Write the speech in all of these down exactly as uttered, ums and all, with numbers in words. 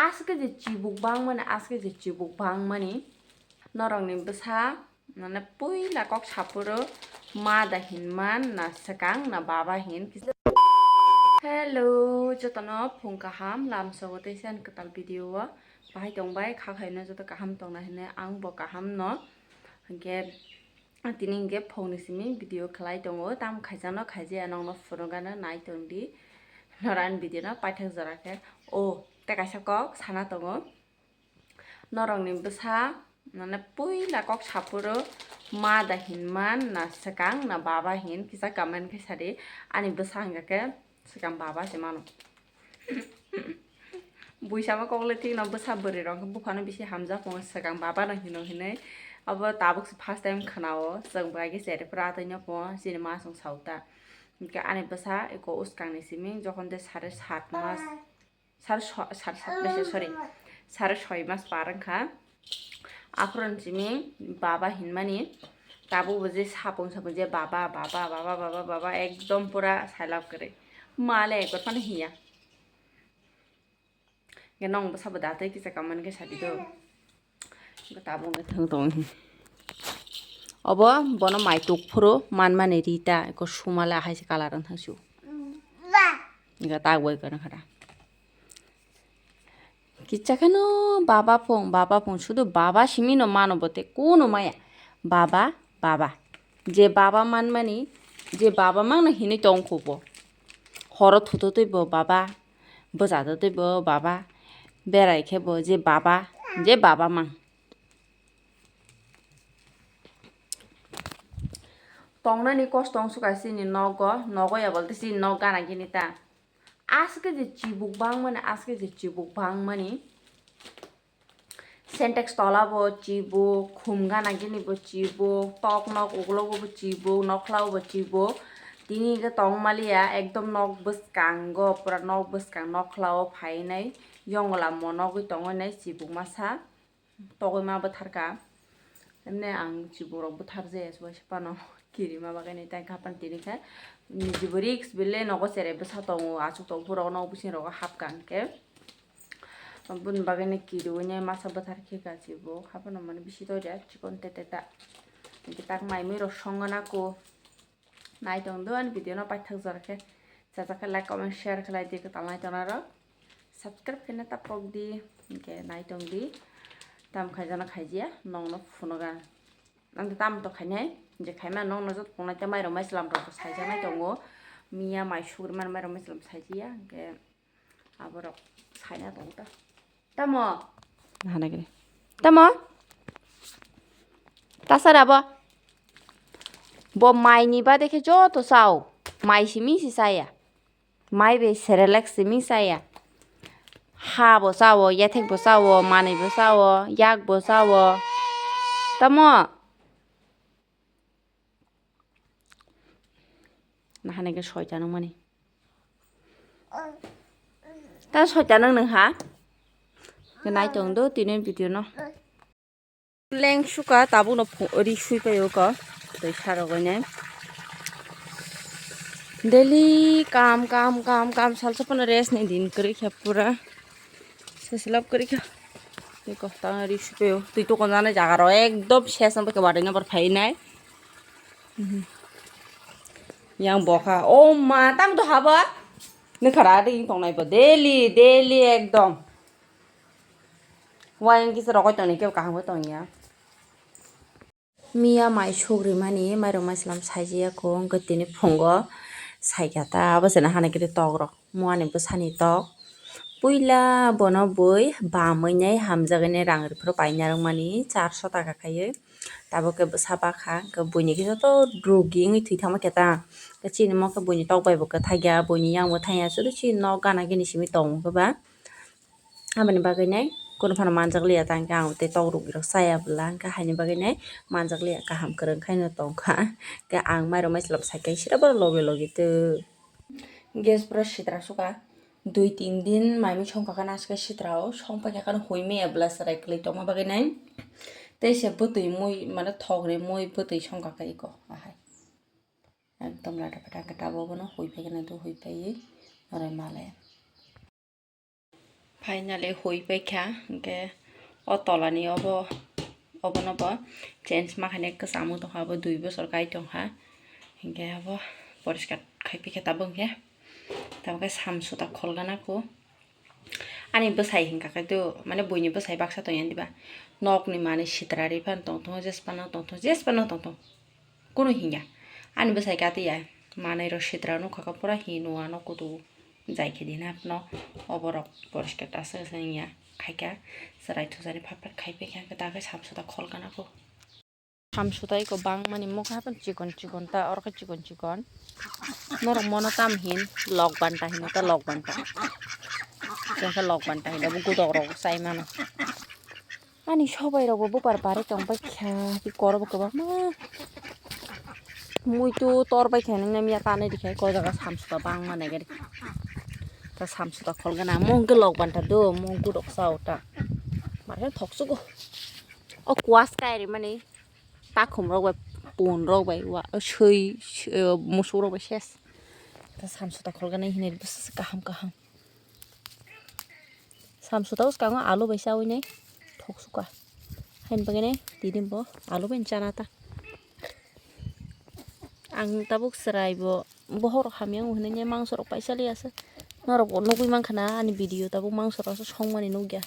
Aswk je chibuk bangmani, aswk je chibuk bangmani. Norokni bwsa, mane, puila kok saphuru ma da hinman, na swkang, na baba hin. Hello, jotono phung kaham, lamsogo teisa ani kwtal video o. Bahai tongbai, kha khaino joto kaham tongna hinwi ang bo kaham no. Hwnkhe tini hwnkhe phungni simi video khlai tongo, tamo khaijakno khaijaya nokno phunukgano nai tongdi. Norok ani video no paithak jora khe. O, tei kaisa kok sana tongo. Norokni bwsa, mane, puila kok saphuru ma da hinman, na swkang, na baba hin, kisa comment khe sadi. Ani bwsa hwnkha khe swkang baba se mano. Buisama kokle thikno bwsa bwrwi rok buphano bisi hamjak tongo, swkang baba no hino hinwi. Abo tabuk se first time khwnao, chwng bai khe cherepra twi no po, chini ma chwng sauta. Hwnkhe ani bwsa eko uskang ni simi, jokhon de sare sat mas. Sar so-, sar sat, sorry, sar soi mas par wngkha. Aphuru simi baba hinmani tabuk bo je sapung sapung je baba, baba, baba, baba, baba, ekdom pura silap kwrwi. Ma le ekbar phano hiya. Hwnkhe nong bwsa bo datwi kisa comment khe sadi do. Tabuk wngkha thang tong. Obo bono mai tuk phuru manmani rita, eko sumale ahai se colour wng thang su. Ega tak bai kwrwng khara. Kicha kheno baba phung, baba phung, sudu baba simi no mano bote, kuno maya. Baba, baba. Je baba manmani, je baba mangno hinwi tong kho bo. Horo thuto twi bo baba, bwja do twi bo baba, berai khe bo je baba, je baba mang. Tongnani kosto wng suka chini nogo, nogo ya bolte chini nok gana gini ta. Aswk je chibuk bangmani, aswk je chibuk bangmani. Sentex tola bo chibuk, khum gana gini bo chibuk, tok nok ugulogo bo chibuk, nokhlao bo chibuk. Tini hwnkhe tong maliya, ekdom nok bwskango, pura nok bwskang nokhlao phainai, yongla monogwi tongwi nai chibuk masa. Togwi ma bwtharka. Emne ang chibukrok bwthar jaya se waisa phano kirima bagwi ni tei hapan tini khe nijibo risk bile nogo cherai bwsa tongo, achuk tongo, borok nok bising rogo hapka hwnkhe. Boni bagwi ni kiriwi nai masa bwthar khe ka chibuk haphano mani bisi toida chikon tete ta. Hwnkhe tak mai mui rok songna ko. Nai tong do ani video no paithak jora khe, chajak khe like, comment, share khlai di, kwtal nai tong rok subscribe khe tapok di, hwnkhe nai tong di. Tam khaijano khaijiya, nongno phunuga. Ang tam to khainai, je khaima nongno jot pungnai ta mairok maichwlam rok bo saijak nai tongo. Miya mai sugri man mairok maichwlam saijiya, hwnkhe aborok saina tongo ta. Tamo? Nahana gini. Tamo? Tasara bo. Bo mai ni bade khe joto chao. Mai simi si chaya. Mai be Cerelac simi chaya. Ha bo chao, yathek bo chao, manwi bo chao, yak bo chao. Tamo? Nahani khe soita nangmani. Ta soita nang nang ha? Nai tong do tini video no. Leng suka tabuk no phu-, ri sui paio ko. Tei sarok nai. Daily kam, kam, kam, kam, salsa pono rest ni din kwrwi khe pura. Seslap kwrwi kha. Tei kok tang ri sipeo. Twi tokon jana jaga rok ekdom ses no bwkhe batai no bwrwi phai nai. Yang bokha. O ma, tamo to habo. Nokha ra ri tong nai bo. Daily, daily ekdom. Wayang kisa rokoi tong ni kebo kaham khe tong ya. Miya mai sugrimani, mairok maichwlam saijiyako, wngkha tini phungo saikha ta, abo se nahani khe tokrok, muani bwsani tok. Puila bono bui bamwi nai hamjagwi nai rang rwphuru paina rwngmani charso taka khaiwi. Tabuk khe bwsa bakha, hwnkhe buini khe joto rugi wngwi thwi thangma khe ta. Chini mo khe buini tok bai bo kwthai ya, buini yang bo thang ya, sudu chini nok gana gini simi tongo khe ba. Aboni bagwi nai kunu phano manjak liya, tang khe ang tei tok rwgwi rok chaya bwla, hwnkhe haini bagwi nai manjak liya, kaham kwrwng khaino tong kha. Hwnkhe ang mairok maichwlam sai khe sira borok logi logi tw. Gas pura sitra suka, dui tin din mai mui song kha khe nasikhe sitra o, song pai kha khe hui maya bwla chwrai kwlwi tongma bagwi nai. Tei se bwtwi mui mane thok ri mui bwtwi song kha khe iko ahai. Ekdom lada phata khe tabuk bono hui phai khe nang hui phaiwi noroi malaya. Finally hui paikha, hinkhe o tolani obo, obono bo change ma khainai, kwchangma tongkha, abo dui bosor kai tongkha, hinkhe abo poriskar khai paikha tabuk hinkhe. Tabuk khe samsuta kholgana kho. Ani bwsai hinkha khe to, mane buini bwsai baksa tongya diba, nokni manwi sitra ri phano tongthung, jesphano tongthung, jesphano tongthung. Kunu hinya. Ani bwsai kati ya. Manwi rok sitra nukha khe pura hino ano kutu jai khe din hapno. Oborok poriskar ta se se ya. Khaikha chwrai thujani phat phat khai paikha, hwnkhe ta khe samsuta kholgana kho. Samsuta iko bangmani mokha haphano chikon chikon ta, oro khe chikon chikon. Norok mono tam hin lok banta hino ta, lok banta. Chwng khe lok banta hino, bo godok rok chai mano. Ani sobai rok bo bupar bari tong pai kha, tei koro bo kwbangma. Muitu tor bai kha nang mia tanwi rikha, ko jaga samsuta bangma nai gari. Ta samsuta kholgana, mo hwnkhe lok banta do, mo godok chao ta. Mare thok sugo. O kuas kai ri mani, takhum rok bai, pun rok bai, wa, swi, swi, musuk rok bai ses. Ta samsuta kholgana hinwi bwswk kaham kaham. Samsuta bwskango alu bai chawi nai thok suka. Haini bagwi nai tini bo alu bai chana ta. Ang tabuk chwrai bo bohor rok hamya wng hinwi nai mangso rok paisa liya se. Norok bo nugwi mankha na ani video tabuk mangso rok se songmani nukya.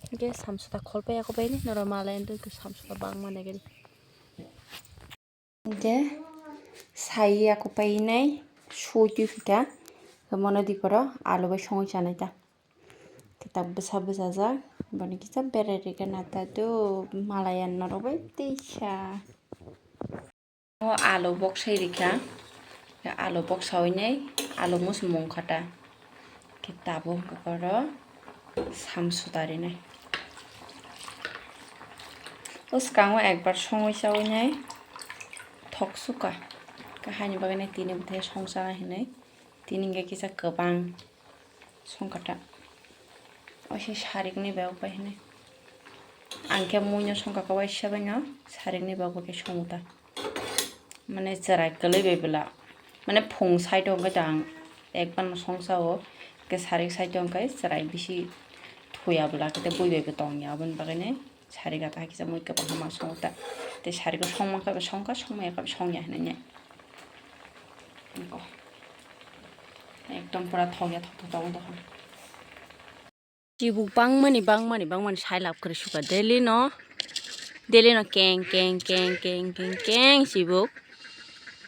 Hwnkhe samsuta kholpai ya kho bai nai norok malai samsuta bangma nai gari. Hingke sai ya kupai nai sui twi phika, mono diporo alu bai songwi chanai ta. Kitab bwsa bwsajak, boni kisa berai rikha nata do malaya norok bai tisa. O alu boksai rikha, alu boksawi nai alu muchung mungkha ta. Khe tabuk hwnkhe oro samsuta rinai. O swkango ekbar songwi chawi nai thok suka. Khe haini bagwi nai tini bwthai songchana hinwi tini hwnkhe kisa kwbang songkha ta. Waisa sarikni bebak bai hinwi. Ang khe muino songkha khe waisa baino sarikni bebak bai khe songo ta. Mane chwrai kwlwi bai bwla. Mane phung side o hwnkhe to ang ekbar no songsa o. Hwnkhe sarik side o hwnkhe chwrai bisi thuya bwla khe tei bui bai bo tongya. Aboni bagwi nai sarik gata hai kisa mui kwbang ma songo ta. Tei sarik o song mankha bo songkha, song maya kha bo songya hinwi nai. Ekdom pura thokya thok thok tongo tong. Chibuk bangmani, bangmani, bangmani sai lab kwrwi suka daily no, daily no keng, keng, keng chibuk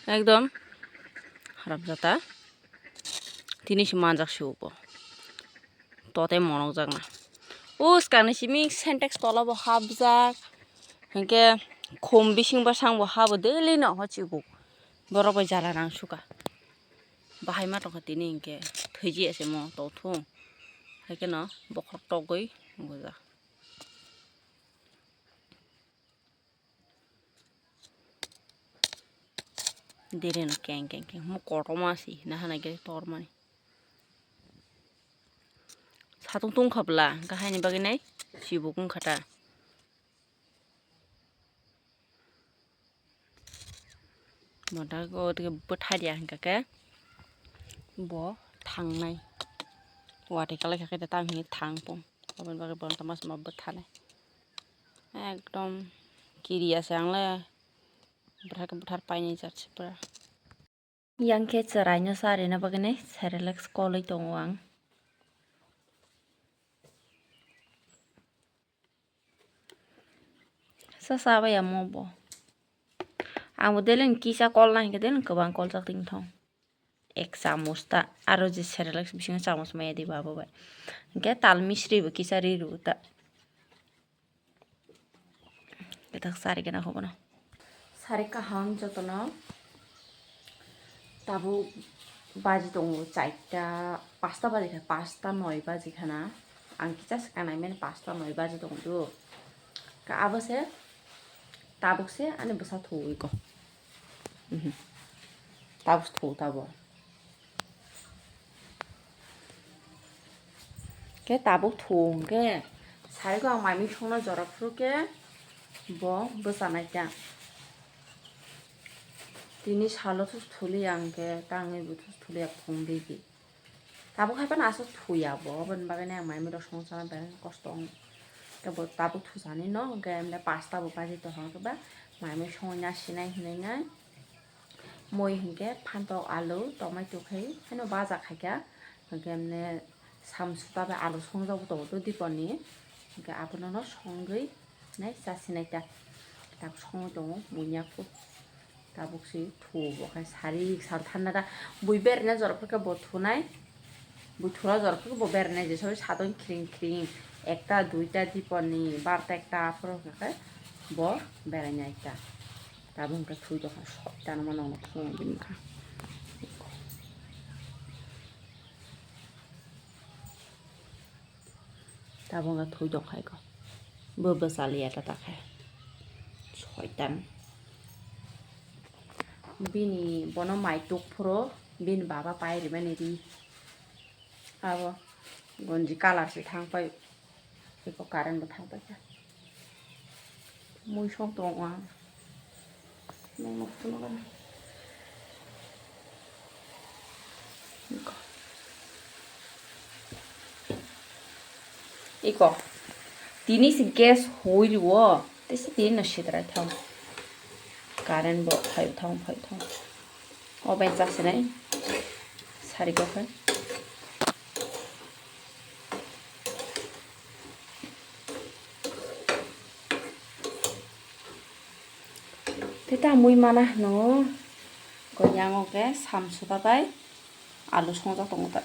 ekdom haram jata. Tini se manjak chibuk bo tote monok jak na. O swkang ni simi Sintex tola bo hapjak, hinkhe khum bising bwsang bo habo daily no ho chibuk. Borok bai jala rang suka. Bahai ma tongkha tini hinkhe thwijiya se mo tongthung. Hai kheno bokhorok togwi wngkha. Dere no keng keng keng mo kotorma si hina hana gere tormani. Satung tungkha bwla hwnkhe haini bagwi nai chibuk wngkha ta. Bo da o tei bwtharya hwnkha khe bo thangnai. Watwi kalai kha khe tamo hini thang pung. Aboni bagwi bono tamo sama bwtharnai. Ekdom kiriya se ang le bwthar khe bwthar painai jat se pura. Yang khe chwraino charwna bagwi nai Cerelac kolwi tongo ang. Sa chabai ya mo bo. Ang bo daily ni kisa kol na hinkhe daily ni kwbang kol jak tongthong. Ek chamus ta aro je Cerelac bisingo chamus maya di babo bai. Hinkhe tal misri bo kisa ri rw ta. Kwtak sari gana kho bono. Sari kaham jotono. Tabuk baji tongo chaita, pasta baji kha, pasta noi baji khana. Ang kisa swkang nai mani pasta noi baji tongo do. Ka abo se tabuk se ani bwsa thuwi ko. Mhm. Tabuk se thuwi tabuk. Khe tabuk thung khe sarigo ang mai mui songna jora phuru khe bo bwchanai ta. Tini salo thusu thuli ang khe tangwi bo thusu thuli ya phung digi. Tabuk hai phano aswk thuya bo, aboni bagwi ang mai mui rok songchana belai kosto wng. Khe bo tabuk thusani no, hwnkhe emne pasta bo baji tongkha, hwnkhe ba mai mui songwi na sinai hinwi nai. Mui hwnkhe phantok, alu, tomato khai haino baja khaikha, hwnkhe emne samsuta bai alu songjak bo tongo to diponi, hwnkhe abono no songwi nai chasinai ta. Tak songwi tongo muiya phu. Tabuk si thu bo khai sari sar thanda da. Bui berna jora phakhe bo thunai. Bui thura jora phakhe bo berna je sabai sadon khring khring. Ekta, duita, diponi, barta, ekta aphuru hwnkhe bo beraina ekta. Tabuk hwnkhe thui tongkha soi tano mano phunukgwi wngkha. Tabuk wngkha thui tongkha eko. Bo bwchaliya ta ta khe. Soitan. Bini bono mai tuk phuru bini baba pai rimani ri. Abo gonji colour se thang pai. Eko current bo thang pai kha. Mui song tongo ang. Nung nuk phunuk ani. Iko. Iko. Tini si gas hui liwo. Tei si tini no sidrai thang. Current bo phai thang, phai thang. O bai chasinai. Sari ko khe. Tei ta mui mana hwno, koi yango khe samsuta bai alu songjak tongo ta.